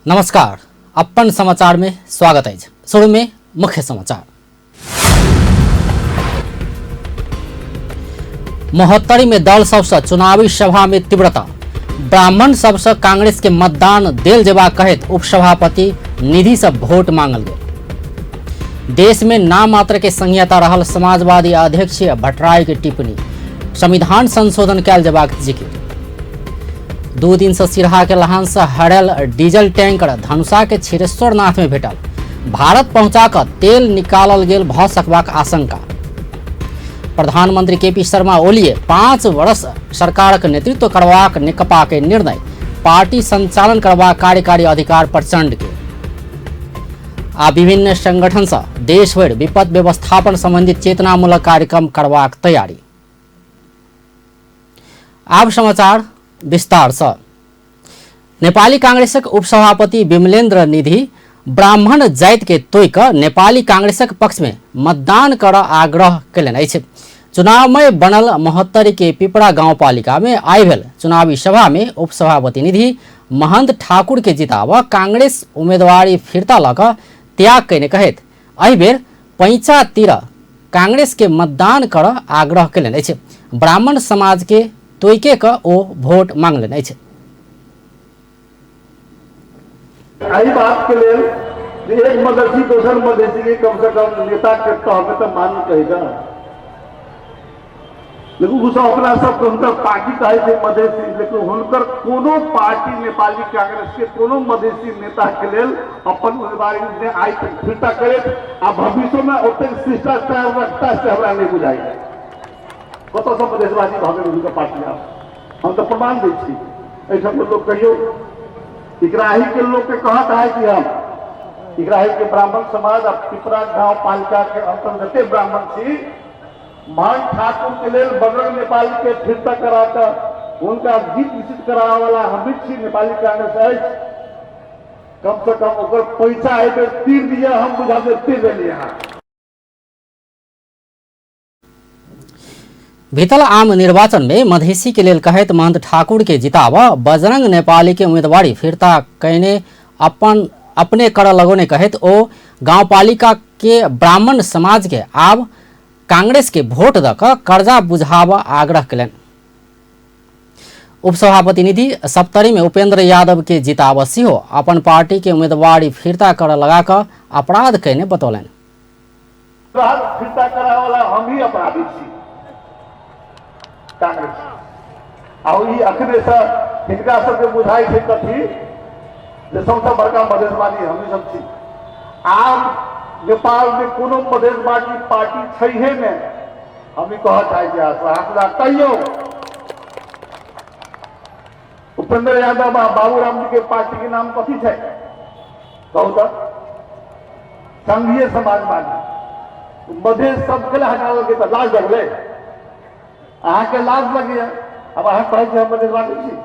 नमस्कार, अपन समाचार में स्वागत अछि। शुरू में मुख्य समाचार। महोत्तरी में दल सबसँ चुनावी सभा में तीव्रता। ब्राह्मण सबसँ कांग्रेस के मतदान देल जेबाक कहैत उपसभापति निधि से वोट मांगल गेल। देश में नाम मात्र के संहिता रहल समाजवादी अध्यक्ष भट्टराई के टिप्पणी। संविधान संशोधन कयल जेबाक जिक्र। 2 दिन से सिरहा के लहान से हरल डीजल टैंकर धनुषा के क्षीरेश्वरनाथ में भेटल। भारत पहुंचा कऽ तेल निकालल गेल भऽ सकबाक आशंका। प्रधानमंत्री के पी शर्मा ओली 5 वर्ष सरकारक नेतृत्व करबाक नेकपा के निर्णय। पार्टी संचालन करबाक कार्यकारी अधिकार प्रचंड के। आ विभिन्न संगठन से देशभरि विपद व्यवस्थापन संबंधित चेतनामूलक कार्यक्रम करबाक तैयारी। आब समाचार विस्तार से। नेपाली कांग्रेसक उपसभापति विमलेन्द्र निधि ब्राह्मण जाति के तोड़ि कऽ नेपाली कांग्रेसक पक्ष में मतदान करऽ आग्रह कयलनि अछि। चुनावमय बनल महोत्तरी के पिपरा गांवपालिका में आइ भेल चुनावी सभा में उपसभापति निधि महंत ठाकुर के जिताबऽ कांग्रेस उम्मीदवारी फिर्ता लऽ कऽ त्याग कयने कहैत एहि बेर पैंचा तीर कांग्रेस के मतदान करऽ आग्रह कयलनि अछि। ब्राह्मण समाज के तोइके कऽ ओ वोट मांगलनि अछि। एहि बात के लेल जे एक मधेसी दोसर मधेसी के कम से कम नेता के तह में तो मान कहेगा, लेकिन ओ सब अपना सबके हुनकर पार्टी कहै छै मधेसी, लेकिन हुनकर कोनो पार्टी नेपाली कांग्रेस के कोनो मधेसी नेता के लेल अपन उम्मीदवारी ने आइ तक फिरता करैत आ भविष्य में ओतेक शिष्टाचार रखता से हमरा नहीं बुझाइए। कतऽसँ मधेशवादी भऽ गेल हुनकर पार्टी? आब हम तऽ प्रमाण दै छी। एहिठामके लोक कहियौ, इकराही के लोक के कहत है कि हम इकराही के ब्राह्मण समाज आ पिपरा गांव पालिका के अंतर्गते ब्राह्मण छी, मान ठाकुर के लेल बजरंग नेपाल के फिरता करा कऽ हुनका जीत निश्चित कराबऽ वाला हम छी। नेपाली कांग्रेस अछि, कम से कम ओकर पैसा एहि बेर तीर दिअ, हम बुझा दे तीर देलियै अहाँ। भीतल आम निर्वाचन में मधेसी के लेल कहैत महंत ठाकुर के जिताब बजरंग नेपाली के उम्मीदवारी फिर्ता कयने अपन अपने कर लगौने कहैत ओ गांवपालिका के ब्राह्मण समाज के आब कांग्रेस के वोट द कऽ कर्जा बुझाब आग्रह कयलनि। उपसभापति निधि सप्तरी में उपेंद्र यादव के जिताब सेहो अपन पार्टी के उम्मीदवारी फिर्ता कर लगा कऽ अपराध कयने बतौलनि। फिर्ता करावला हम ही अपराधी छी कांग्रेस। आ ई अखने से हिनका सबके बुझाइ छै कथी जे सबसँ बड़का मधेशवादी हमही सब छी। आब नेपाल में कोनो मधेशवादी पार्टी छैहे नहि। हम ई कहऽ चाहै छी अहाँ कहियौ उपेंद्र यादव आ बाबूराम जी के पार्टी के नाम कथी छै? कहू तऽ। संघीय समाजवादी। मधेश सबके हटा देलकै तऽ लाज लगलै अहाँके? लाज लगैया? आब अहाँ कहै छी हम मधेशवादी छी,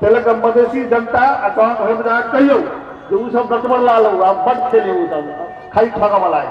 ताहि लऽ कऽ मधेसी जनता आ तहन घरमे जाकऽ कहियौ जे ओ सब नटवर लाल हो, आब बड खेले, ओ सब खाली ठगऽ वाला है।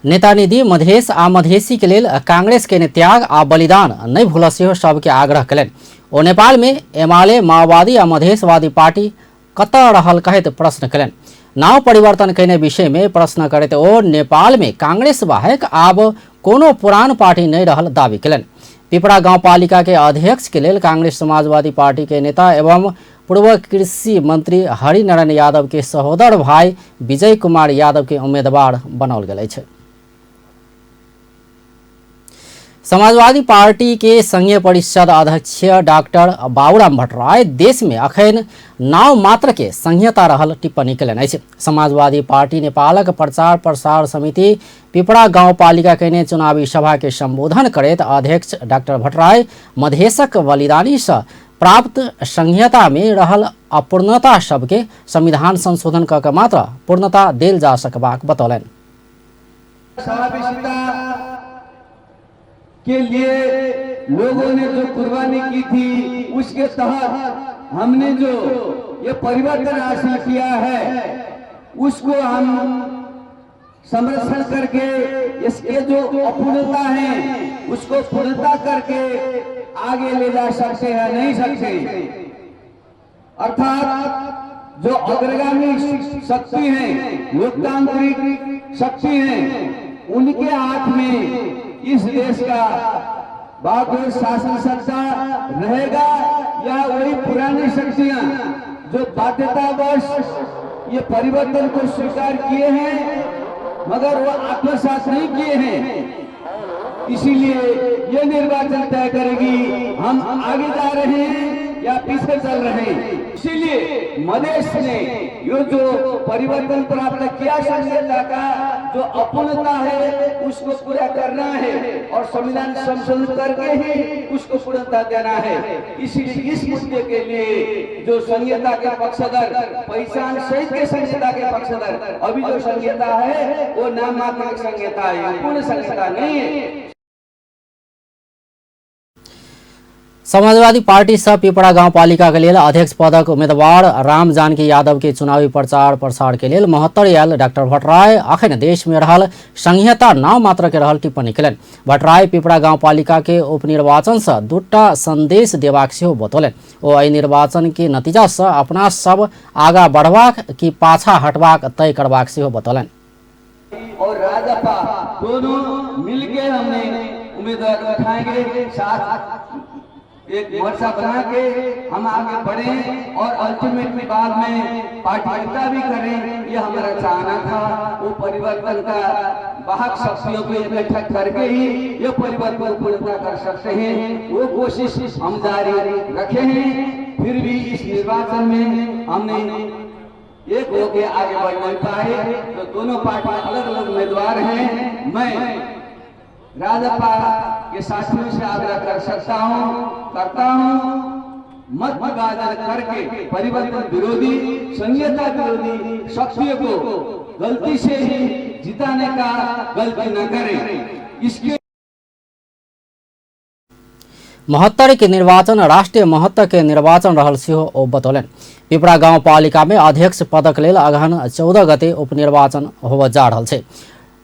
नेता निधि मधेश आ मधेसी के लेल कांग्रेस के त्याग आ बलिदान नहि भूलऽ सेहो सबके आग्रह कयलनि। ओ नेपाल में एमाले, माओवादी आ मधेशवादी पार्टी कतऽ रहल कहैत प्रश्न कयलनि। नाव परिवर्तन कयने विषय में प्रश्न करैत ओ नेपाल में कांग्रेस बाहेक आब कोनो पुरान पार्टी नहि रहल दावी कयलनि। पिपरा गांवपालिका के अध्यक्ष के लेल कांग्रेस समाजवादी पार्टी के नेता एवं पूर्व कृषि मंत्री हरिनारायण यादव के सहोदर भाई विजय कुमार यादव के उम्मीदवार बनाओल गेल अछि। समाजवादी पार्टी के संघीय परिषद अध्यक्ष डॉक्टर बाबूराम भट्टराय देश में अखन नाव मात्र के संघीयता रहल टिप्पणी कयलनि अछि। समाजवादी पार्टी नेपालक प्रचार प्रसार समिति पिपरा गांवपालिका कयने चुनावी सभा के संबोधन करैत अध्यक्ष डॉक्टर भट्टराय मधेशक बलिदानी से प्राप्त संघीयता में रहल अपूर्णता सबके संविधान संशोधन कऽ के मात्र पूर्णता देल जा सकबाक बतौलनि। समावेशिता के लिए लोगों ने जो कुर्बानी की थी, उसके तहत हमने जो ये परिवर्तन हासिल किया है, उसको हम संरक्षण करके इसके जो अपूर्णता है उसको पूर्णता करके आगे ले जा सकते हैं, नहीं सकते। अर्थात जो अग्रगामी शक्ति है, लोकतांत्रिक शक्ति है, उनके हाथ में इस देश का बागडोर शासन सत्ता रहेगा या वही पुरानी शक्तियां जो बाध्यतावश ये परिवर्तन को स्वीकार किए हैं मगर वो आत्मसात नहीं किए हैं। इसीलिए ये निर्वाचन तय करेगी हम आगे जा रहे हैं या पीछे चल रहे हैं। इसीलिए मधेश ने ये जो परिवर्तन प्राप्त किया, संघीयता का जो अपूर्णता है उसको पूरा करना है और संविधान संशोधन करके ही उसको पूर्णता देना है। इसीलिए इस मुद्दे के लिए जो संघीयता के पक्षधर, पहचान सहित के संघीयता के पक्षधर, अभी जो संघीयता है वो नाम मात्र की संघीयता है, पूर्ण संघीयता नहीं है। समाजवादी पार्टी सँ पिपरा गाउँपालिका के लेल अध्यक्ष पदक उम्मेदवार राम जानकी यादव के चुनावी प्रचार प्रसार के लेल महोत्तरी आयल डाक्टर भट्टराई अखन देश में रहल संघीयता नाम मात्र के रहल टिप्पणी केलनि। भट्टराई पिपरा गाउँपालिका के उपनिर्वाचन सँ दूटा संदेश देबाक सेहो बतौलनि। ओ एहि निर्वाचन के नतीजा सँ अपना सब आगा बढ़बाक कि पाछा हटबाक तय करबाक सेहो बतौलनि। और राजपा दोनों मिलके हमने उम्मीदवार उठाएंगे, साथ एक मोर्चा बना के हम आगे बढ़े और अल्टीमेटली बाद में पार्टी एकता भी करें, ये हमारा चाहना था। वो परिवर्तन का वाहक शक्तियों को इकट्ठा करके ही ये परिवर्तन पूर्णता कर सकते हैं। वो कोशिश हम जारी रखे हैं। फिर भी इस निर्वाचन में हमने एक होके आगे बढ़ नहीं पाए, तो दोनों पार्टी अलग अलग उम्मीदवार हैं। मैं राजपा के साथियों से आग्रह कर सकता हूं, करता हूं, मत विभाजन करके परिवर्तन विरोधी, संघीयता विरोधी शक्तियों को गलती से ही जिताने का गलती न करें। इसके महोत्तरी के निर्वाचन राष्ट्रिय महत्व के निर्वाचन रहल सेहो ओ बतौलनि। पिपरा गाउँपालिका में अध्यक्ष पदक लेल अगहन 14 गते उपनिर्वाचन होबय जा रहल छै।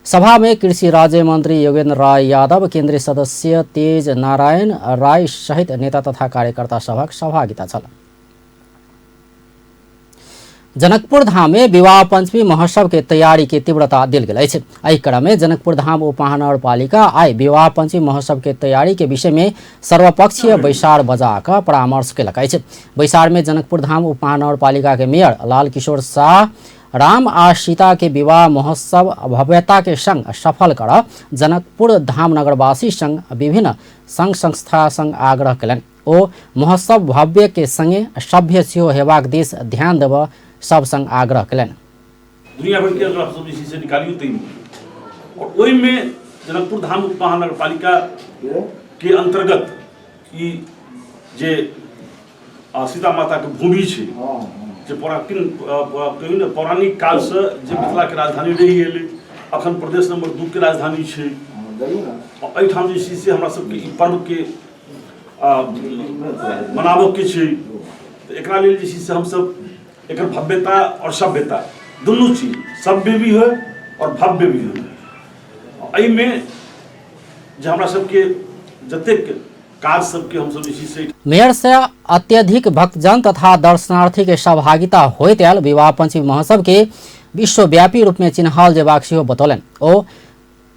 सभा में कृषि राज्य मंत्री योगेन्द्र राय यादव, केंद्रीय सदस्य तेज नारायण राय सहित नेता तथा कार्यकर्ता सभक सहभागिता छल। जनकपुर धाम में विवाह पंचमी महोत्सव के तैयारी के तीव्रता देल गेल अछि। एहि क्रम में जनकपुर धाम उप महानगरपालिका आइ विवाह पंचमी महोत्सव के तैयारी के विषय में सर्वपक्षीय बैसार बजा कऽ परामर्श केलक अछि। बैसार में जनकपुर धाम उप महानगरपालिका के मेयर लाल किशोर शाह राम आ सीता के विवाह महोत्सव भव्यता के संग सफल कर जनकपुर धाम नगरवासी संग विभिन्न संघ संस्था संग आग्रह केलनि। ओ महोत्सव भव्य के संगे सभ्य सेहो हेबाक दिस ध्यान देबऽ सब संग आग्रह केलनि। दुनिया भरिके अगर हमसब जे छै से निकालियौ ताहिमे आओर ओहिमे जनकपुर धाम उप महानगरपालिका के अन्तर्गत ई जे सीता माताके भूमि छै, जे कहियौ ने पौराणिक कालसँ जे मिथिलाके राजधानी रहि एलै, अखन प्रदेश नंबर 2 के राजधानी छै। एहिठाम जे छै से हमरा सबके ई पर्वके मनाबऽके छै, तऽ एकरा लेल जे छै से हमसब एकर भव्यता आओर सभ्यता दुनू चीज, सभ्य भी होइ आओर भव्य भी होइ, एहिमे जे हमरा सबके जतेक काज सबके हमसब जे छै से मेयर से अत्यधिक भक्तजन तथा दर्शनार्थी के सहभागिता होइत आयल विवाह पंचमी महोत्सव के विश्वव्यापी रूप में चिन्हाल जेबाक सेहो बतौलनि। ओ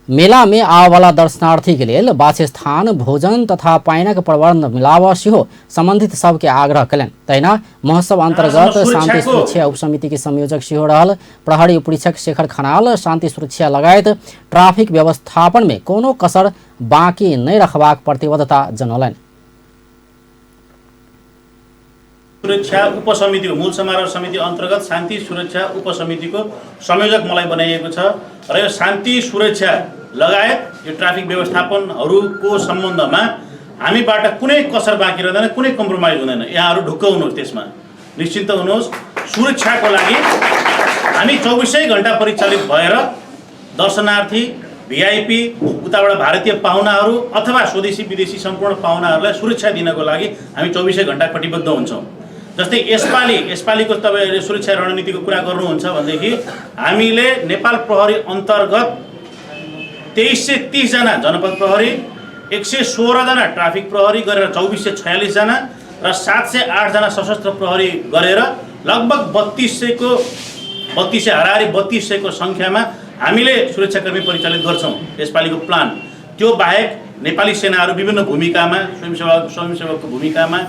मेला में आबऽवला दर्शनार्थी के लेल वासस्थान, भोजन तथा पानिक प्रबंध मिलाबऽ सेहो संबंधित सबके आग्रह केलनि। तहिना महोत्सव अंतर्गत शांति सुरक्षा उपसमिति के संयोजक सेहो रहल प्रहरी उपरीक्षक शेखर खनाल शांति सुरक्षा लगायत ट्रैफिक व्यवस्थापन में कोनो कसर बाँकी नहि रखबाक प्रतिबद्धता जनौलनि। सुरक्षा उपसमितिको मूल समारोह समिति अन्तर्गत शान्ति सुरक्षा उपसमितिको संयोजक मलाई बनाइएको छ र यो शान्ति सुरक्षा लगायत यो ट्राफिक व्यवस्थापनहरूको सम्बन्धमा हामीबाट कुनै कसर बाँकी रहँदैन, कुनै कम्प्रोमाइज हुँदैन। यहाँहरू ढुक्क हुनुहोस्, त्यसमा निश्चिन्त हुनुहोस्। सुरक्षाको लागि हामी 24 घन्टा परिचालित भएर दर्शनार्थी, भिआइपी, उताबाट भारतीय पाहुनाहरू अथवा स्वदेशी विदेशी सम्पूर्ण पाहुनाहरूलाई सुरक्षा दिनको लागि हामी 24 घन्टा कटिबद्ध हुन्छौँ। जस्तै यसपालिको तपाईँहरूले सुरक्षा रणनीतिको कुरा गर्नुहुन्छ भनेदेखि हामीले नेपाल प्रहरी अन्तर्गत 2330 जना जनपद प्रहरी, 116 जना ट्राफिक प्रहरी गरेर 2446 जना र 708 जना सशस्त्र प्रहरी गरेर लगभग 3200 हाराहारी 3200को सङ्ख्यामा हामीले सुरक्षाकर्मी परिचालित गर्छौँ यसपालिको प्लान। त्यो बाहेक नेपाली सेनाहरू विभिन्न भूमिकामा स्वयंसेवकको भूमिकामा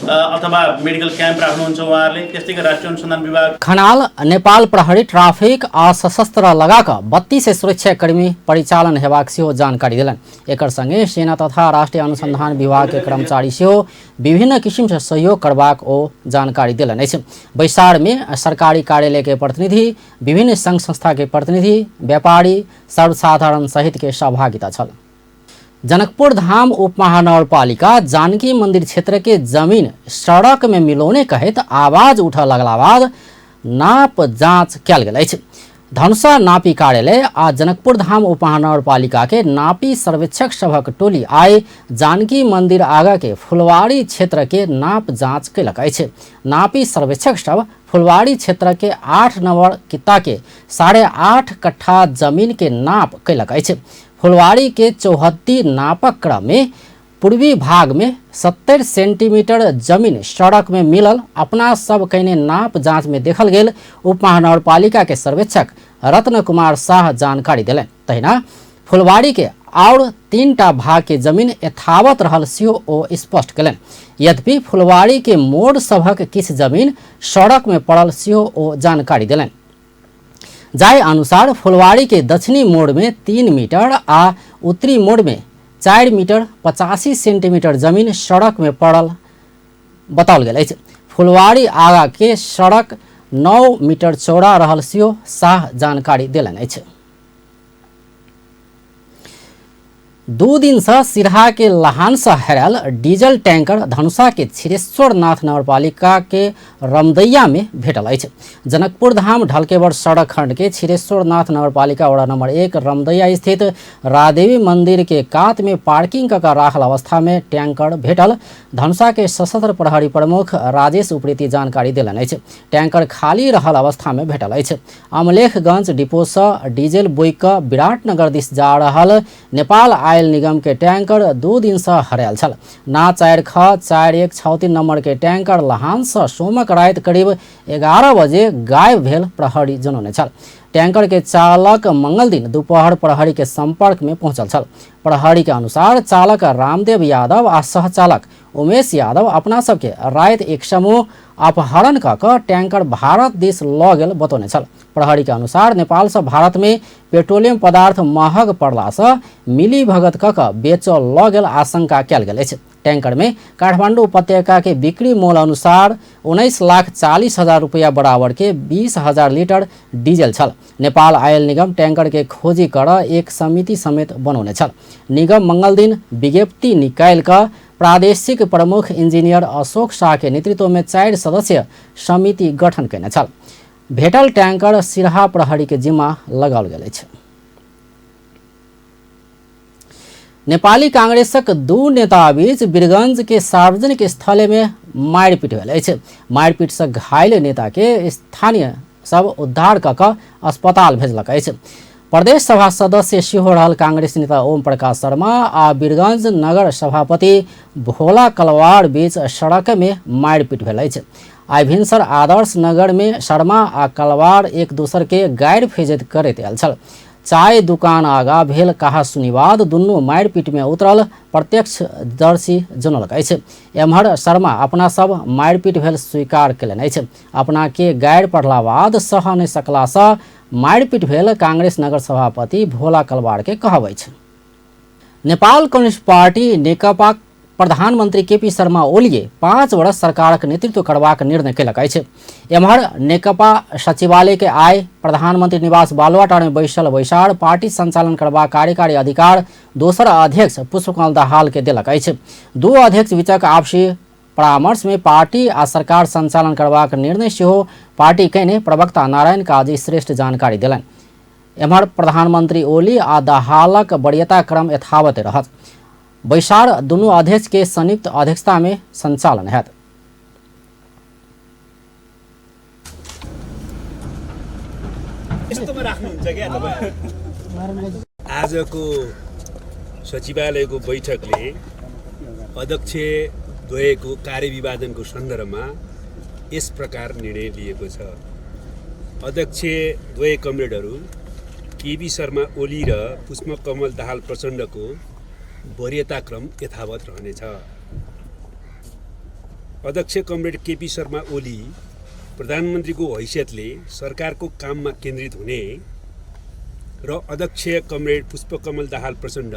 अथवा मेडिकल क्याम्प राख्नुहुन्छ उहाँहरूले। त्यस्तै गरी राष्ट्रिय अनुसन्धान विभाग खनाल नेपाल प्रहरी ट्राफिक आ सशस्त्र लगाक 32 सुरक्षाकर्मी परिचालन हेबाक सेहो जानकारी देलनि। एकर संगे सेना तथा राष्ट्रिय अनुसंधान विभाग के कर्मचारी सेहो विभिन्न किसिम से सहयोग करबाक ओ जानकारी देलनि अछि। बैसार में सरकारी कार्यालय के प्रतिनिधि, विभिन्न संघ संस्था के प्रतिनिधि, व्यापारी, सर्वसाधारण सहित के सहभागिता छल। जनकपुर धाम उपमहानगरपालिका जानकी मंदिर क्षेत्र के जमीन सड़क में मिलौने कहैत आवाज उठऽ लगला बाद नाप जाँच कयल गेल अछि। धनुषा नापी कार्यालय आ जनकपुर धाम उपमहानगरपालिका के नापी सर्वेक्षक सभक टोली आइ जानकी मंदिर आगा के फुलवारी क्षेत्र के नाप जाँच कयलक अछि। नापी सर्वेक्षक सब फुलवारी क्षेत्र के 8 नंबर किता के 8.5 कट्ठा जमीन के नाप कयलक अछि। फुलवारी के चौहद्दी नापक क्रम में पूर्वी भाग में 70 सेंटीमीटर जमीन सड़क में मिलल अपना सब कयने नाप जांच में देखल गेल उपमहानगरपालिका के सर्वेक्षक रत्न कुमार शाह जानकारी देलनि। तहिना फुलवारी के और 3टा भाग के जमीन यथावत रहल सेहो ओ स्पष्ट कयलनि। यद्यपि फुलवारी के मोड़ सभक किछु जमीन सड़क में पड़ल सेहो ओ जानकारी देलनि। जाहि अनुसार फुलवारी के दक्षिणी मोड़ में 3 मीटर आ उत्तरी मोड़ में 4 मीटर 85 सेंटीमीटर जमीन सड़क में पड़ल बताओल गेल अछि। फुलवारी आगा के सड़क 9 मीटर चौड़ा रहल सेहो शाह जानकारी देलनि अछि। 2 दिन से सिरहा के लहान से हेरायल डीजल टैंकर धनुषा के क्षीरेश्वरनाथ नगरपालिका के रमदैया में भेटल अछि। जनकपुर धाम ढलकेवर सड़क खंड के क्षीरेश्वरनाथ नगरपालिका वडा नंबर 1 रमदैया स्थित रादेवी मंदिर के कात में पार्किंग कऽ राखल अवस्था में टैंकर भेटल धनुषा के सशस्त्र प्रहरी प्रमुख राजेश उप्रेती जानकारी देलनि अछि। टैंकर खाली रहल अवस्था में भेटल अछि। अमलेखगंज डिपो से डीजल बोइक कऽ विराटनगर दिस जा रहल नेपाल आयल निगम के टैंकर 2 दिन से हरायल छल। ना 4 ख 4 1 6 3 नंबर के टैंकर लहान से सोमक राति करीब 11 बजे गायब भेल प्रहरी जनौने छल। टैंकर के चालक मंगल दिन दोपहर प्रहरी के संपर्क में पहुंचल छल। प्रहरी के अनुसार चालक रामदेव यादव आ सहचालक उमेश यादव अपना सबके राति एक समूह अपहरण कऽ कऽ टैंकर भारत दिस लऽ गेल बतौने छल। प्रहरी के अनुसार नेपाल से भारत में पेट्रोलियम पदार्थ महग पड़ला से मिली भगत कऽ कऽ बेचऽ लऽ गेल आशंका कयल गेल अछि। टैंकर में काठमांडू उपत्यका के बिक्री मोल अनुसार 19,40,000 रुपया बराबर के 20,000 लीटर डीजल छल। नेपाल आयल निगम टैंकर के खोजी कर एक समिति समेत बनौने छल। निगम मंगल दिन विज्ञप्ति निकालि कऽ प्रादेशिक प्रमुख इंजीनियर अशोक शाह के नेतृत्व में 4 सदस्य समिति गठन कयने छल। भेटल टैंकर सिरहा प्रहरी के जिम्मा लगाओल गेल अछि। नेपाली कांग्रेसक 2 नेता बीच वीरगंज के सार्वजनिक स्थल में मारिपीट भेल अछि। मारिपीट से घायल नेता के स्थानीय सब उद्धार कऽ कऽ अस्पताल भेजलक अछि। प्रदेश सभा सदस्य सेहो रहल कांग्रेस नेता ओम प्रकाश शर्मा आ वीरगंज नगर सभापति भोला कलवार बीच सड़क में मारिपीट भेल अछि। आइ भिनसर आदर्श नगर में शर्मा आ कलवार एक दोसर के गारि फेजैत करैत आयल छल। चाय दुकान आगा भेल कहा सुनिवाद दुनू मारिपीट में उतरल प्रत्यक्षदर्शी जनौलक अछि। एम्हर शर्मा अपना सब मारिपीट भेल स्वीकार कयलनि अछि। अपना के गारि पढ़ला बाद सह नहि सकला से मारिपीट भेल कांग्रेस नगर सभापति भोला कलवार के कहब अछि। नेपाल कम्युनिस्ट पार्टी नेकपा प्रधानमंत्री केपी शर्मा ओलीए 5 वर्ष सरकारक नेतृत्व करबाक निर्णय कयलक अछि। एम्हर नेकपा सचिवालय के आइ प्रधानमंत्री निवास बालुवाटार में बैसल बैसार पार्टी संचालन करबाक कार्यकारी अधिकार दोसर अध्यक्ष पुष्पकमल दाहाल के देलक अछि। 2 अध्यक्ष बीचक आपसी परामर्श में पार्टी आ सरकार संचालन करबाक निर्णय सेहो पार्टी कयने प्रवक्ता नारायण काजी श्रेष्ठ जानकारी देलनि। एम्हर प्रधानमंत्री ओली आ दाहालक वरीयता क्रम यथावत रहत। बैसार दुनू अध्यक्ष के संयुक्त अध्यक्षता में संचालन हैत। आजको सचिवालयको बैठकले अध्यक्ष द्वयको कार्यविभाजनको सन्दर्भमा यस प्रकार निर्णय लिएको छ। अध्यक्ष द्वय कमरेडहरू केपी शर्मा ओली र पुष्पकमल दाहाल प्रचण्डको वरीयताक्रम यथावत रहनेछ। अध्यक्ष कमरेड केपी शर्मा ओली प्रधानमन्त्रीको हैसियतले सरकारको काममा केन्द्रित हुने र अध्यक्ष कमरेड पुष्पकमल दाहाल प्रचण्ड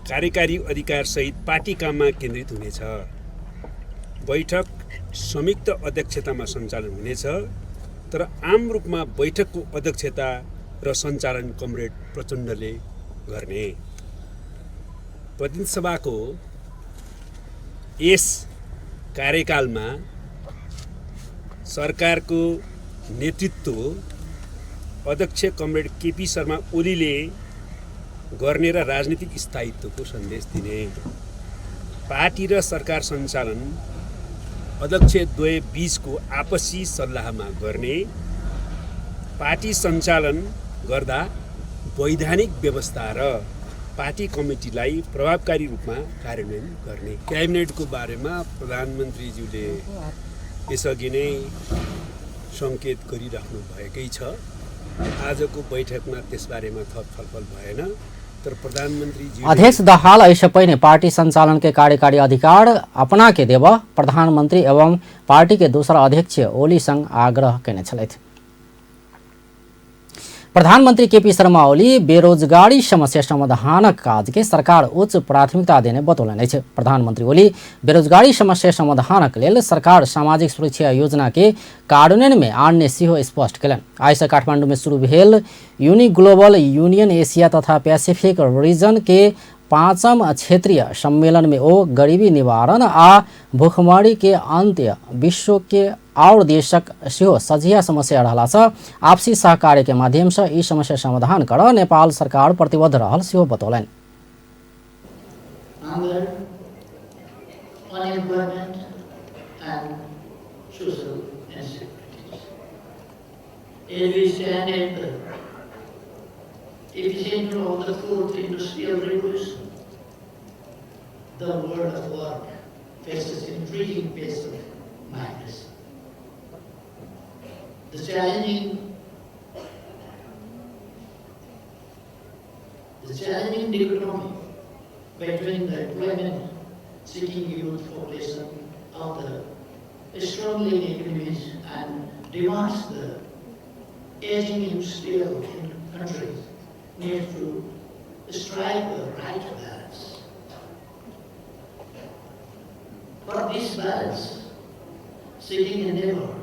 कार्यकारी अधिकारसहित पार्टी काममा केन्द्रित हुनेछ। बैठक संयुक्त अध्यक्षतामा सञ्चालन हुनेछ, तर आम रूपमा बैठकको अध्यक्षता र सञ्चालन कमरेड प्रचण्डले गर्ने। प्रतिनिधि सभाको यस कार्यकालमा सरकारको नेतृत्व अध्यक्ष कमरेड केपी शर्मा ओलीले गर्ने र राजनीतिक स्थायित्वको सन्देश दिने। पार्टी र सरकार सञ्चालन अध्यक्ष द्वय बीचको आपसी सल्लाहमा गर्ने। पार्टी सञ्चालन गर्दा वैधानिक व्यवस्था र पार्टी कमिटीलाई प्रभावकारी रूपमा कार्यान्वयन गर्ने। क्याबिनेटको बारेमा प्रधानमन्त्रीज्यूले यसअघि नै सङ्केत गरिराख्नु भएकै छ। आजको बैठकमा त्यसबारेमा थप छलफल भएन, तर प्रधानमन्त्रीज्यूले अध्यक्ष दाहाल एहिसँ पहिने पार्टी संचालन के कार्यकारी अधिकार अपना के देबऽ प्रधानमंत्री एवं पार्टी के दोसर अध्यक्ष ओली संग आग्रह केने छलथि। प्रधानमंत्री केपी शर्मा ओली बेरोजगारी समस्या समाधानक काज के सरकार उच्च प्राथमिकता देने बतौलनि अछि। प्रधानमंत्री ओली बेरोजगारी समस्या समाधानक लेल सरकार सामाजिक सुरक्षा योजना के कार्यान्वयन में आनने सेहो स्पष्ट केलनि। आइसँ काठमांडू में शुरू भेल यूनि ग्लोबल यूनियन एशिया तथा पैसिफिक रीजन के 5म क्षेत्रीय सम्मेलन में ओ गरीबी निवारण आ भूखमरी के अंत्य विश्व के और देशक सेहो सझिया समस्या रहलासँ आपसी सहकार्य के माध्यम से ई समस्या समाधान कर नेपाल सरकार प्रतिबद्ध रहल सेहो बतौलनि। Hunger, unemployment, and social insecurities. As we stand at the epicenter of the fourth industrial revolution, the world of work faces increasing pace of migration. The challenging dichotomy between the employment seeking youth population of the struggling economies and demands the aging industrial countries need to strike the right balance. For this balance, seeking endeavor,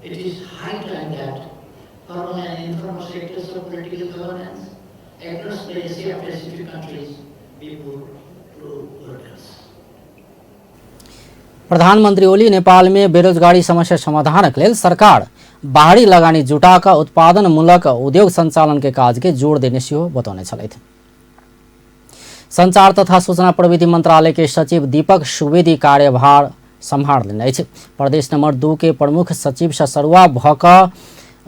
it is high time that formal and informal sectors of political governance across the Asia Pacific countries be put to workers. प्रधानमंत्री ओली नेपाल में बेरोजगारी समस्या समाधानक लेल सरकार बाहरी लगानी जुटा कऽ उत्पादनमूलक उद्योग संचालन के काज के जोर देने सेहो बतौने छलथि। संचार तथा सूचना प्रविधि मंत्रालय के सचिव दीपक सुवेदी कार्यभार सम्हारलनि अछि। प्रदेश नंबर 2 के प्रमुख सचिव सँ सरुआ भऽ कऽ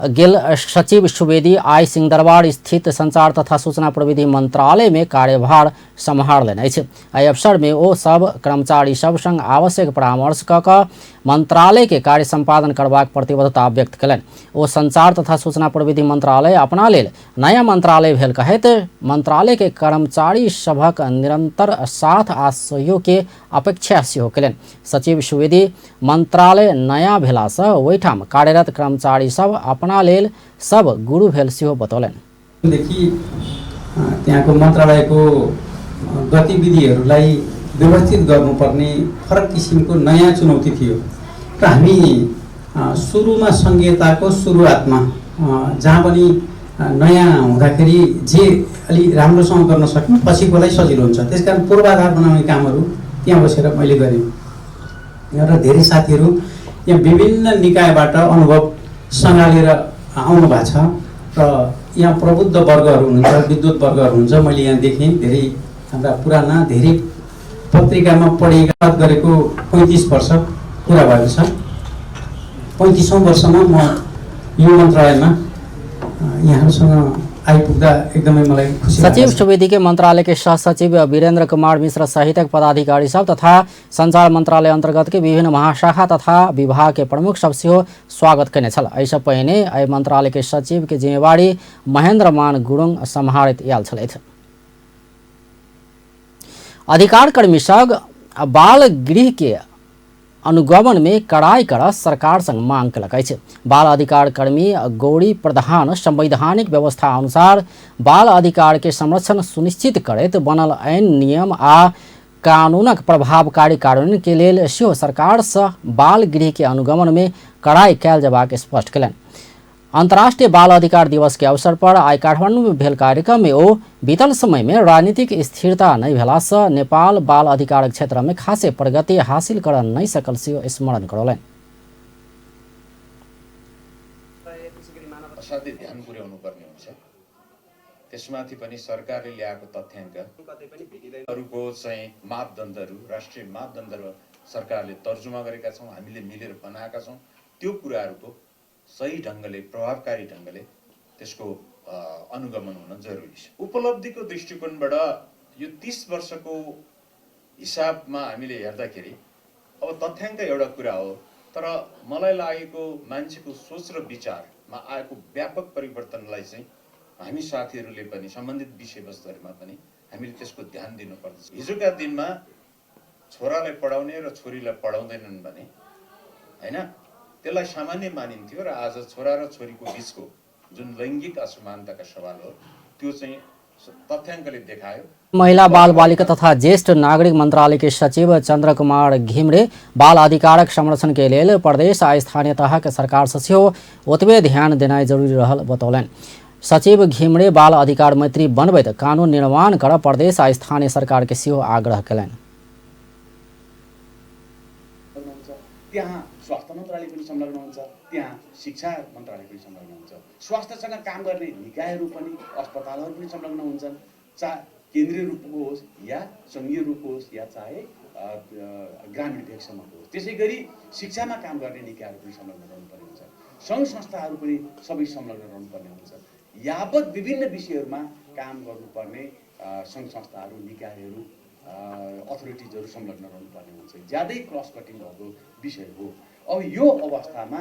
गेल सचिव सुवेदी आइ सिंहदरबार स्थित संचार तथा सूचना प्रविधि मंत्रालय में कार्यभार सम्हारलनि अछि। एहि अवसर में ओ सब कर्मचारी सब संग आवश्यक परामर्श कऽ कऽ मंत्रालय के कार्य संपादन करबाक प्रतिबद्धता व्यक्त कयलनि। ओ संचार तथा सूचना प्रविधि मंत्रालय अपना लेल नया मंत्रालय भेल कहैत मंत्रालय के कर्मचारी सभक निरंतर साथ आ सहयोग के अपेक्षा सेहो कयलनि। सचिव सुवेदी मंत्रालय नया भेलासँ ओहिठाम कार्यरत कर्मचारी सब अपना लेल सब गुरु भेल सेहो बतौलनि। देखि त्यहाँको मन्त्रालयको गतिविधिहरूलाई व्यवस्थित गर्नुपर्ने फरक किसिमको नयाँ चुनौती थियो र हामी सुरुमा सङ्घीयताको सुरुवातमा जहाँ पनि नयाँ हुँदाखेरि जे अलि राम्रोसँग गर्न सक्यौँ पछिकोलाई सजिलो हुन्छ, त्यसकारण पूर्वाधार बनाउने कामहरू त्यहाँ बसेर मैले गरेँ र धेरै साथीहरू यहाँ विभिन्न निकायबाट अनुभव सँगालेर आउनु भएको छ र यहाँ प्रबुद्ध वर्गहरू हुनुहुन्छ, विद्वत वर्गहरू हुनुहुन्छ। मैले यहाँ देखेँ धेरै हाम्रा पुराना धेरै पत्रिकामा पढेका गरेको 35 वर्ष पुरा भएको छ। 35औँ वर्षमा म यो मन्त्रालयमा यहाँहरूसँग आइपुग्दा एकदमै मलाई खुसी सचिव लागेको छ। सुवेदी के मंत्रालय के सह सचिव वीरेंद्र कुमार मिश्र सहितक पदाधिकारी सब तथा संचार मंत्रालय अंतर्गत के विभिन्न महाशाखा तथा विभाग के प्रमुख सब सेहो स्वागत कयने छल। एहिसँ पहिने एहि मंत्रालय के सचिव के जिम्मेवारी महेंद्र मान गुरुङ सम्हारैत आयल छलथि। अधिकार कर्मी सब बाल गृह के अनुगमन में कड़ाई कर सरकार संग मांग कयलक अछि। बाल अधिकार कर्मी गौरी प्रधान संवैधानिक व्यवस्था अनुसार बाल अधिकार के संरक्षण सुनिश्चित करैत बनल ऐन नियम आ कानूनक प्रभावकारी कार्यान्वयन के लेल सेहो सरकार सँ बाल गृह के अनुगमन में कड़ाई कयल जयबाक स्पष्ट कयलनि। अंतर्राष्ट्रीय बाल अधिकार दिवस के अवसर पर आइ काठमांडू में भेल कार्यक्रम में ओ बीतल समय में राजनीतिक स्थिरता नहि भेला सँ नेपाल बाल अधिकारक क्षेत्र में खासे प्रगति हासिल कर नहि सकल सेहो स्मरण करौलनि। असाध्यै ध्यान पुर्याउनु पर्ने हुन्छ। त्यसमाथि पनि सरकारले ल्याएको तथ्याङ्कहरूको चाहिँ मापदण्डहरू, राष्ट्रिय मापदण्डहरू सरकारले तर्जुमा गरेका छौँ, हामीले मिलेर बनाएका छौँ। त्यो कुराहरूको सही ढङ्गले, प्रभावकारी ढङ्गले त्यसको अनुगमन हुन जरुरी छ। उपलब्धिको दृष्टिकोणबाट यो 30 वर्षको हिसाबमा हामीले हेर्दाखेरि अब तथ्याङ्क एउटा कुरा हो, तर मलाई लागेको मान्छेको सोच र विचारमा आएको व्यापक परिवर्तनलाई चाहिँ हामी साथीहरूले पनि सम्बन्धित विषयवस्तुहरूमा पनि हामीले त्यसको ध्यान दिनुपर्दछ। हिजोका दिनमा छोरालाई पढाउने र छोरीलाई पढाउँदैनन् भने हैन, त्यसलाई सामान्य मानिन्थ्यो र आज छोरा र छोरीको बिचको जुन लैङ्गिक असमानताका सवाल हो त्यो चाहिँ तथ्याङ्कले देखायो। महिला बाल बालिका तथा ज्येष्ठ नागरिक मंत्रालय के सचिव चंद्र कुमार घिमरे बाल अधिकारक संरक्षण के लेल प्रदेश आ स्थानीय तहक सरकार से सेहो ओतबे ध्यान देनाइ जरूरी रहल बतौलनि। सचिव घिमरे बाल अधिकार मैत्री बनबैत कानून निर्माण कर प्रदेश आ स्थानीय सरकार के सेहो आग्रह कयलनि। त्यहाँ स्वास्थ्य मन्त्रालय पनि संलग्न हुन्छ, त्यहाँ शिक्षा मन्त्रालय पनि संलग्न हुन्छ, स्वास्थ्यसँग काम गर्ने निकायहरू पनि, अस्पतालहरू पनि संलग्न हुन्छन्, चाहे केन्द्रीय रूपको होस् या सङ्घीय रूपको होस् या चाहे ग्रामीण भेगसम्मको होस्। त्यसै गरी शिक्षामा काम गर्ने निकायहरू पनि संलग्न रहनुपर्ने हुन्छ, सङ्घ संस्थाहरू पनि सबै संलग्न रहनुपर्ने हुन्छ। यावत विभिन्न विषयहरूमा काम गर्नुपर्ने सङ्घ संस्थाहरू, निकायहरू, अथोरिटिजहरू संलग्न रहनुपर्ने हुन्छ। ज्यादै क्रस कटिङ भएको विषय हो। अब यो अवस्थामा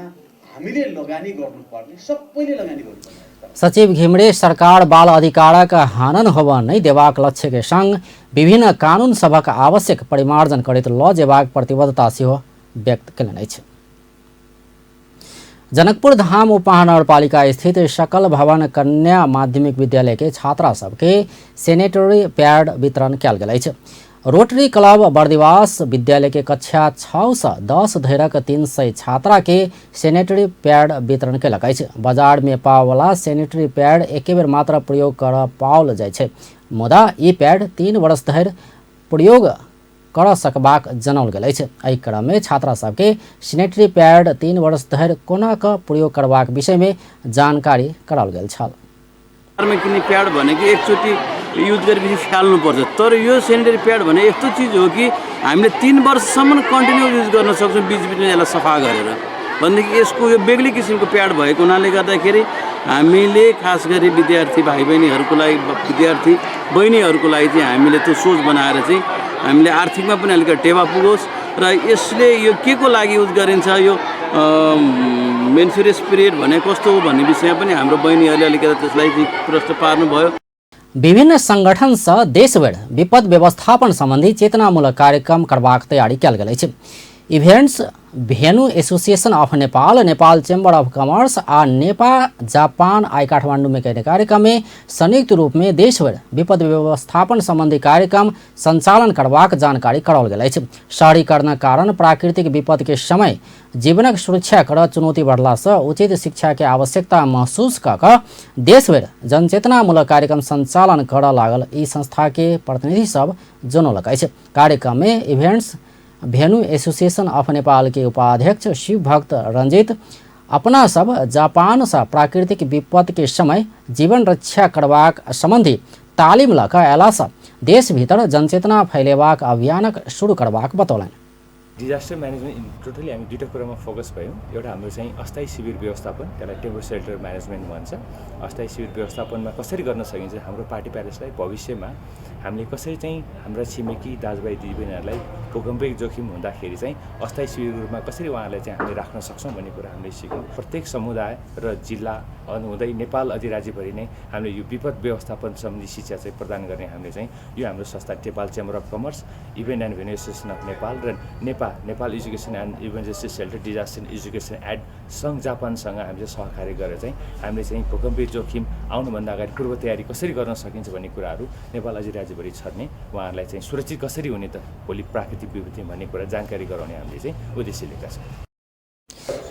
हामीले लगानी गर्नुपर्ने, सबैले लगानी गर्नुपर्ने। सचिव घिमरे सरकार बाल अधिकारक हनन होब नहि देबाक लक्ष्य के संग विभिन्न कानून सभक आवश्यक परिमार्जन करैत ल जेबाक प्रतिबद्धता सेहो व्यक्त कयलनि अछि। जनकपुर धाम उपमहानगरपालिका स्थित सकल भवन कन्या माध्यमिक विद्यालय के छात्रा सबके सैनिटरी पैड वितरण कयल गेल अछि। रोटरी क्लब बर्दिवास विद्यालय के कक्षा 6 से 10 धरिक 300 छात्रा के सैनिटरी पैड वितरण कयलक अछि। बाजार में पावला सैनिटरी पैड एके बेर मात्र प्रयोग कर पाओल जाइ छै, मुदा ई पैड 3 वर्ष धरि प्रयोग कर सकबाक जनाओल गेल अछि। एहि क्रम में छात्रा सबके सैनिटरी पैड 3 वर्ष धरि कोना क प्रयोग करबाक विषय में जानकारी कराओल गेल छल। बजारमा किन्ने प्याड भनेको एकचोटि युज गरेपछि फाल्नुपर्छ, तर यो सेनिटरी प्याड भने यस्तो चिज हो कि हामीले 3 वर्षसम्म कन्टिन्यू युज गर्न सक्छौँ, बिचबिचमा यसलाई सफा गरेर। भनेदेखि यसको यो बेग्लै किसिमको प्याड भएको हुनाले गर्दाखेरि हामीले खास गरी विद्यार्थी भाइ बहिनीहरूको लागि, विद्यार्थी बहिनीहरूको लागि चाहिँ हामीले त्यो सोच बनाएर चाहिँ हामीले आर्थिकमा पनि अलिकति टेवा पुगोस् र यसले यो के को लागि युज गरिन्छ, यो मेन्सुरेन्स पिरियड भने कस्तो हो भन्ने विषयमा पनि हाम्रो बहिनीहरूले अलिकति त्यसलाई प्रश्न पार्नुभयो। विभिन्न संगठन से देशभरि विपद व्यवस्थापन संबंधी चेतनामूलक कार्यक्रम करबाक तैयारी कयल गेल अछि। Events venue association of Nepal, Nepal chamber of commerce आ नेपाल जापान आइ काठमांडू में कयने कार्यक्रम में संयुक्त रूप में देशभरि विपद व्यवस्थापन संबंधी कार्यक्रम संचालन करबाक जानकारी कराओल गेल अछि। शहरीकरणक कारण प्राकृतिक विपद के समय जीवनक सुरक्षा कर चुनौती बढ़ला से उचित शिक्षा के आवश्यकता महसूस क कऽ देशभरि जनचेतनामूलक कार्यक्रम संचालन करऽ लागल ई संस्था के प्रतिनिधि सब जनौलक अछि। कार्यक्रम में events venue association of Nepal के उपाध्यक्ष शिव भक्त रंजित अपना सब जापान से प्राकृतिक विपद के समय जीवन रक्षा करबाक संबंधी तालीम लऽ कऽ अयला से देश भीतर जनचेतना फैलेबाक अभियानक शुरू करबाक बतौलनि। डिजास्टर म्यानेजमेन्ट टोटली हामी दुईवटा कुरामा फोकस भयौँ। एउटा हाम्रो चाहिँ अस्थायी शिविर व्यवस्थापन, त्यसलाई टेम्पोररी सेल्टर म्यानेजमेन्ट भन्छ। अस्थायी शिविर व्यवस्थापनमा कसरी गर्न सकिन्छ, हाम्रो पार्टी प्यालेसलाई भविष्यमा हामीले कसरी चाहिँ हाम्रा छिमेकी दाजुभाइ दिदीबहिनीहरूलाई भूकम्पीय जोखिम हुँदाखेरि चाहिँ अस्थायी शिविरको रूपमा कसरी उहाँहरूलाई चाहिँ हामीले राख्न सक्छौँ भन्ने कुरा हामीले सिक्यौँ। प्रत्येक समुदाय र जिल्ला हुँदै नेपाल अधिराज्यभरि नै हामीले यो विपद व्यवस्थापन सम्बन्धी शिक्षा चाहिँ प्रदान गर्ने हामीले चाहिँ यो हाम्रो संस्था Nepal chamber of commerce, event and venue association of Nepal र Nepal education and emergency shelter disaster education aid सङ्घ जापानसँग हामीले सहकार्य गरेर चाहिँ हामीले चाहिँ भूकम्पीय जोखिम आउनुभन्दा अगाडि पूर्व तयारी कसरी गर्न सकिन्छ भन्ने कुराहरू नेपाल अधिराज्यभरि छर्ने, उहाँहरूलाई चाहिँ सुरक्षित कसरी हुने त भोलि प्राकृतिक विपत्ति भन्ने कुरा जानकारी गराउने हामीले चाहिँ उद्देश्य लिएका छौँ।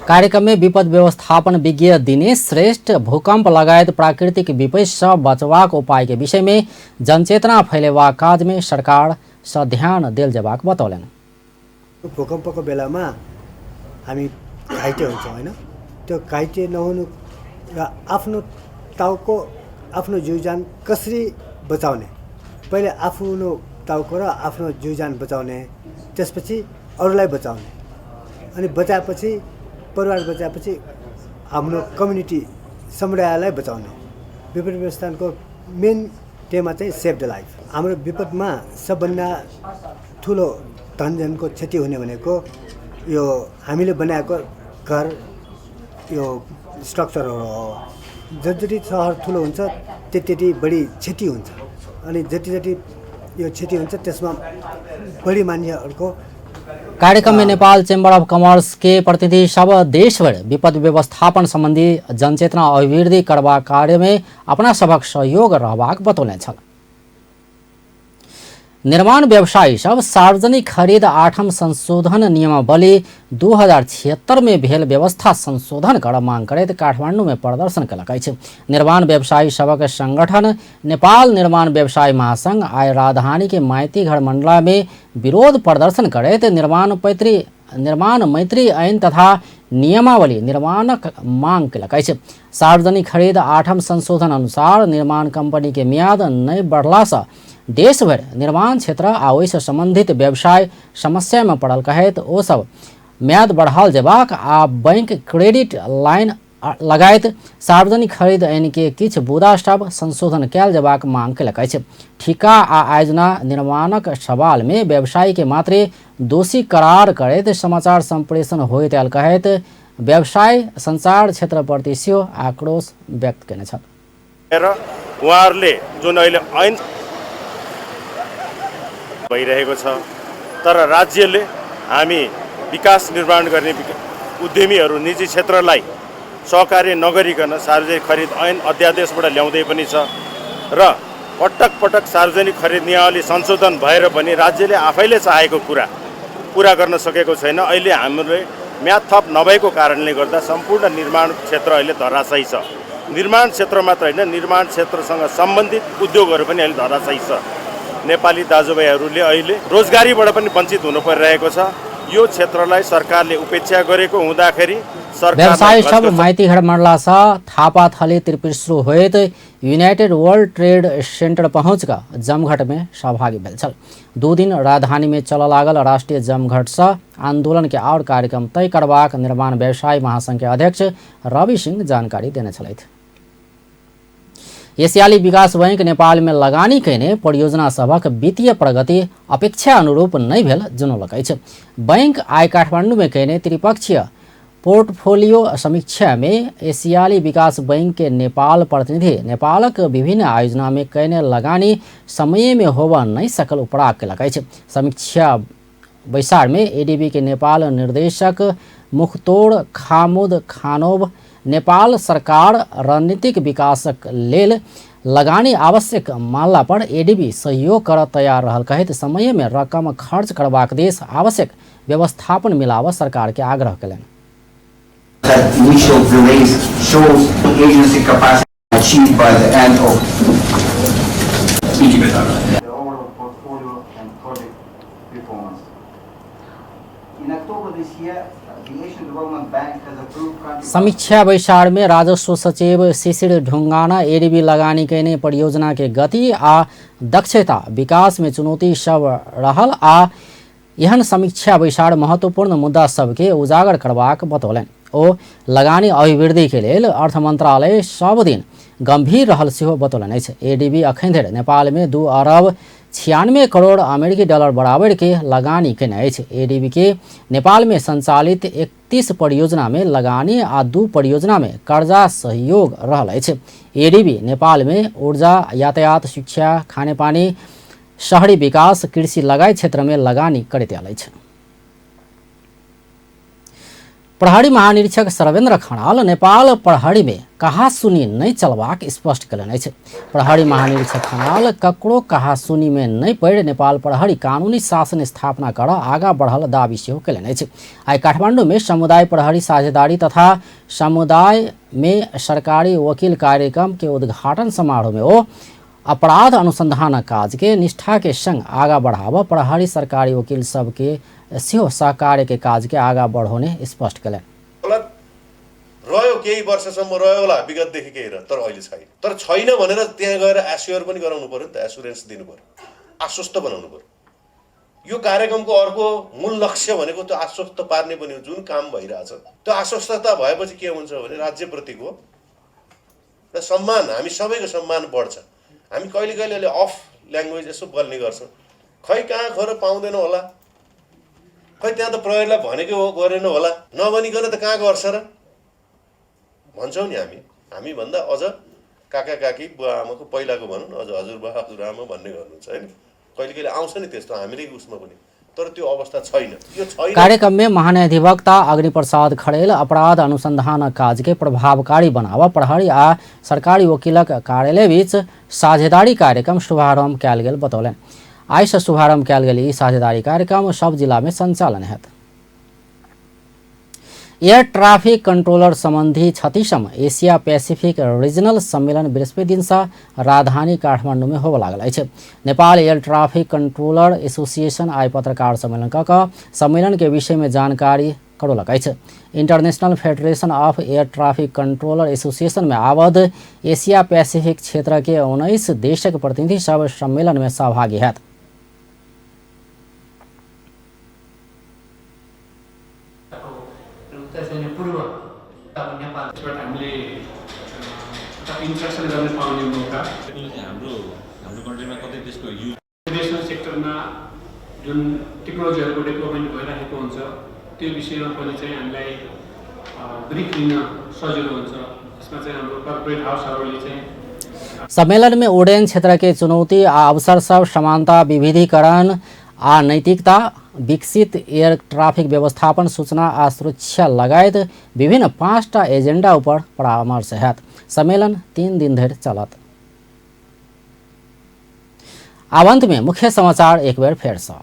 कार्यक्रम में विपद व्यवस्थापन विज्ञ दिनेश श्रेष्ठ भूकंप लगायत प्राकृतिक विपद से बचबाक उपाय के विषय में जनचेतना फैलेबाक काज में सरकार से ध्यान देल जेबाक बतौलनि। भूकम्पको बेलामा हामी घाइते हुन्छौँ हैन, त्यो घाइते नहुनु र आफ्नो टाउको आफ्नो जीवजान कसरी बचाउने, पहिले आफ्नो टाउको र आफ्नो जीवजान बचाउने, त्यसपछि अरूलाई बचाउने, अनि बचाएपछि परिवार बचाएपछि हाम्रो कम्युनिटी समुदायलाई बचाउने। विपद व्यवस्थापनको मेन टेमा चाहिँ सेभ the life. हाम्रो विपदमा सबभन्दा ठुलो धनजनको क्षति हुने भनेको यो हामीले बनाएको घर, यो स्ट्रक्चरहरू हो। जति जति सहर ठुलो हुन्छ त्यति बढी क्षति हुन्छ, अनि जति जति यो क्षति हुन्छ त्यसमा बढी मान्छेहरूको। कार्यक्रम में नेपाल चैम्बर अफ कॉमर्स के प्रतिनिधि सब देशभर विपद व्यवस्थापन संबंधी जनचेतना अभिवृद्धि करबाक कार्य में अपना सबक सहयोग रहबाक बतौने छल। निर्माण व्यवसायी सब सार्वजनिक खरीद 8म संशोधन नियमावली 2076 में भेल व्यवस्था संशोधन कर मांग करैत काठमांडू में प्रदर्शन कयलक अछि। निर्माण व्यवसायी सबक संगठन नेपाल निर्माण व्यवसाय महासंघ आइ राजधानी के माइती घर मंडला में विरोध प्रदर्शन करैत निर्माण मैत्री ऐन तथा नियमावली निर्माणक मांग कयलक अछि। सार्वजनिक खरीद 8म संशोधन अनुसार निर्माण कंपनी के मियाद नहि बढ़ला से देशभर निर्माण क्षेत्र आ ओहिसँ संबंधित व्यवसाय समस्या में पड़ल कहैत ओ सब म्याद बढ़ाओल जेबाक आ बैंक क्रेडिट लाइन लगायत सार्वजनिक खरीद ऐन के किछु बुदा सब संशोधन कयल जेबाक मांग कयलक अछि। ठिका आ आयोजना निर्माणक सवाल में व्यवसायी के मात्रे दोषी करार करैत समाचार संप्रेषण होइत आयल कहैत व्यवसाय संचार क्षेत्रप्रति सेहो आक्रोश व्यक्त कयने छल। र उहाँहरूले जुन अहिले ऐन भइरहेको छ, तर राज्यले हामी विकास निर्माण गर्ने उद्यमीहरू निजी क्षेत्रलाई सहकार्य नगरिकन सार्वजनिक खरिद ऐन अध्यादेशबाट ल्याउँदै पनि छ र पटक पटक सार्वजनिक खरिद नियमावली संशोधन भएर पनि राज्यले आफैले चाहेको कुरा पुरा गर्न सकेको छैन। अहिले हामीले म्याद थप नभएको कारणले गर्दा सम्पूर्ण निर्माण क्षेत्र अहिले धराशायी छ। निर्माण क्षेत्र मात्र होइन, निर्माण क्षेत्रसँग सम्बन्धित उद्योगहरू पनि अहिले धराशायी छ। नेपाली दाजुभाइहरूले अहिले रोजगारीबाट पनि वञ्चित हुनु परिरहेको छ। यो क्षेत्रलाई सरकारले उपेक्षा गरेको हुँदाखेरि व्यवसायी सब माइतीघर मण्डला सँ थापाथली त्रिपुरेश्वर होइत यूनाइटेड वर्ल्ड ट्रेड सेंटर पहुँच कऽ जमघट में सहभागी भेल छल। 2 दिन राजधानी में चलऽ लागल राष्ट्रीय जमघट सँ आंदोलन के और कार्यक्रम तय करबाक निर्माण व्यवसाय महासंघ के अध्यक्ष रवि सिंह जानकारी देने छलथि। एशियाली विकास बैंक नेपाल में लगानी कयने परियोजना सभक वित्तीय प्रगति अपेक्षा अनुरूप नहि भेल जनौलक अछि। बैंक आइ काठमांडू में कयने त्रिपक्षीय पोर्टफोलियो समीक्षा में एशियाली विकास बैंक के नेपाल प्रतिनिधि नेपालक विभिन्न आयोजना में कयने लगानी समय में होबऽ नहि सकल उपराग कयलक अछि। समीक्षा बैसार में एडीबी के नेपाल निर्देशक मुख्तोर खामुद खानोव नेपाल सरकार रणनीतिक विकासक लेल लगानी आवश्यक मानला पर एडीबी सहयोग कर तैयार रहल कहैत समय में रकम खर्च करबाक देश आवश्यक व्यवस्थापन मिलाव सरकार के आग्रह कयलनि। That initial delays shows the agency capacity achieved by the end of the overall portfolio and project performance. In October this year, the Asian Development Bank has approved country. समीक्षा बैसार में राजस्व सचिव शिशिर ढुंगाना एडीबी लगानी कयने परियोजना के गति आ दक्षता विकास में चुनौती सब रहल आ एहन समीक्षा बैसार महत्वपूर्ण मुद्दा सबके उजागर करबाक बतौलनि। ओ लगानी अभिवृद्धि के लेल अर्थ मंत्रालय सब दिन गंभीर रहल सेहो बतौलनि अछि। एडीबी अखन धरि नेपाल में 2 अरब 96 करोड़ अमेरिकी डॉलर बराबर के लगानी केने अछि। एडीबी के नेपाल में संचालित 31 परियोजना में लगानी आ 2 परियोजना में कर्जा सहयोग रहल अछि। एडीबी नेपाल में ऊर्जा, यातायात, शिक्षा, खानेपानी, शहरी विकास, कृषि लगायत क्षेत्र में लगानी करैत आयल अछि। प्रहरी महानिरीक्षक सर्वेन्द्र खनाल नेपाल प्रहरी में कहासुनी नहि चलबाक स्पष्ट कयलनि अछि। प्रहरी महानिरीक्षक खनाल ककरो कहासुनी में नहि पड़ि नेपाल प्रहरी कानूनी शासन स्थापना कर आगाँ बढ़ल दावी सेहो कयलनि अछि। आइ काठमांडू में समुदाय प्रहरी साझेदारी तथा समुदाय में सरकारी वकील कार्यक्रम के उद्घाटन समारोह में ओ अपराध अनुसंधान काज के निष्ठा के संग आगाँ बढ़ाव प्रहरी सरकारी वकील सबके सेहो सहकार्य के काज के आगाँ बढ़ोने स्पष्ट कयलनि। गलत रह्यो, केही वर्षसम्म रह्यो होला विगतदेखि केही र, तर अहिले छैन। तर छैन भनेर त्यहाँ गएर एस्योर पनि गराउनु पर्यो नि त, एस्योरेन्स दिनु पर्यो, आश्वस्त बनाउनु पर्यो। यो कार्यक्रमको अर्को मूल लक्ष्य भनेको त्यो आश्वस्त पार्ने पनि हो। जुन काम भइरहेछ त्यो आश्वस्तता भएपछि के हुन्छ भने राज्यप्रतिको र सम्मान, हामी सबैको सम्मान बढ्छ। हामी कहिले कहिले अहिले अफ ल्याङ्ग्वेज यसो बोल्ने गर्छौँ, खै कहाँ खोर पाउँदैन होला, खै त्यहाँ त प्रहरीलाई भनेकै हो गरेन होला, नभनिकन त कहाँ गर्छ र भन्छौँ नि हामी। हामीभन्दा अझ काका काकी बुवा आमाको पहिलाको भनौँ न, अझ हजुरबा हजुरआमा भन्ने गर्नुहुन्छ होइन, कहिले कहिले आउँछ नि त्यस्तो हामीले उसमा पनि, तर त्यो अवस्था छैन, यो छैन। कार्यक्रम में महाधिवक्ता अग्निप्रसाद खड़ेल अपराध अनुसंधान काज के प्रभावकारी बनाव प्रहरी आ सरकारी वकीलक कार्यालय बीच साझेदारी कार्यक्रम शुभारंभ कयल गेल बतौलनि। आइ से शुभारंभ कयल गेल ई साझेदारी कार्यक्रम सब जिला में संचालन हैत। एयर ट्राफिक कंट्रोलर संबंधी 36वां एशिया पैसिफिक रीजनल सम्मेलन बृहस्पति दिन से राजधानी काठमांडू में होबय लागल अछि। Nepal air traffic controller association आइ पत्रकार सम्मेलन क सम्मेलन के विषय में जानकारी करौलक अछि। International federation of air traffic controller association में आबद्ध एशिया पैसिफिक क्षेत्र के 19 देशक प्रतिनिधि सब सम्मेलन में सहभागी हैत। सेक्टरमा जुन टेक्नोलोजीहरूको डेभलपमेन्ट भइरहेको हुन्छ त्यो विषयमा पनि चाहिँ हामीलाई ब्रिफ लिन सजिलो हुन्छ। यसमा चाहिँ हाम्रो कर्पोरेट हाउसहरूले चाहिँ सम्मेलन में उड्डयन क्षेत्र के चुनौती आ अवसर सब, समानता, विविधीकरण आ नैतिकता, विकसित एयर ट्रैफिक व्यवस्थापन, सूचना आ सुरक्षा लगायत विभिन्न 5टा एजेंडा ऊपर परामर्श हैत। सम्मेलन 3 दिन धरि चलत। आब अंत में मुख्य समाचार एक बेर फेर से।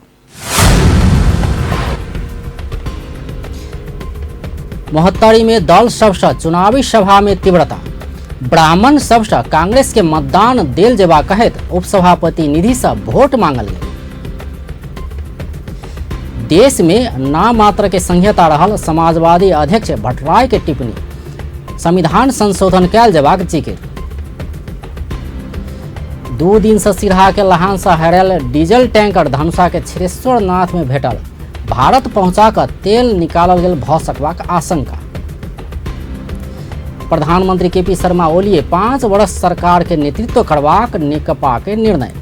महोत्तरी में दल सबसँ चुनावी सभा में तीव्रता, ब्राह्मण सबसँ कांग्रेस के मतदान देल जेबा कहैत उपसभापति निधि से वोट मांगल गेल। देश में नाम मात्र के संहिता रहल समाजवादी अध्यक्ष भट्टराई के टिप्पणी, संविधान संशोधन कयल जेबाक जिकिर। 2 दिन से सिरहा के लहान से हेरायल डीजल टैंकर धनुषा के क्षीरेश्वर नाथ में भेटल, भारत पहुंचा कर तेल निकालल गेल भ सकबाक आशंका। प्रधानमंत्री केपी शर्मा ओली 5 वर्ष सरकार के नेतृत्व करबाक नेकपा के निर्णय,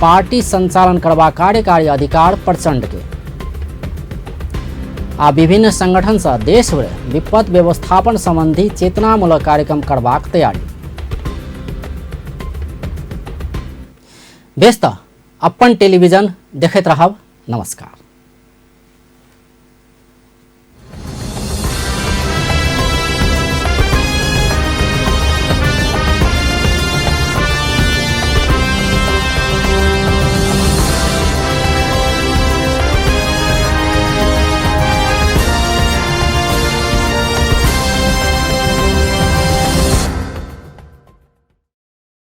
पार्टी संचालन करबाक कार्यकारी अधिकार प्रचंड के। आ विभिन्न संगठन से देशभर विपद व्यवस्थापन संबंधी चेतनामूलक कार्यक्रम करबाक तैयारी। बेस त अपन टेलीविजन देखैत रहब। नमस्कार।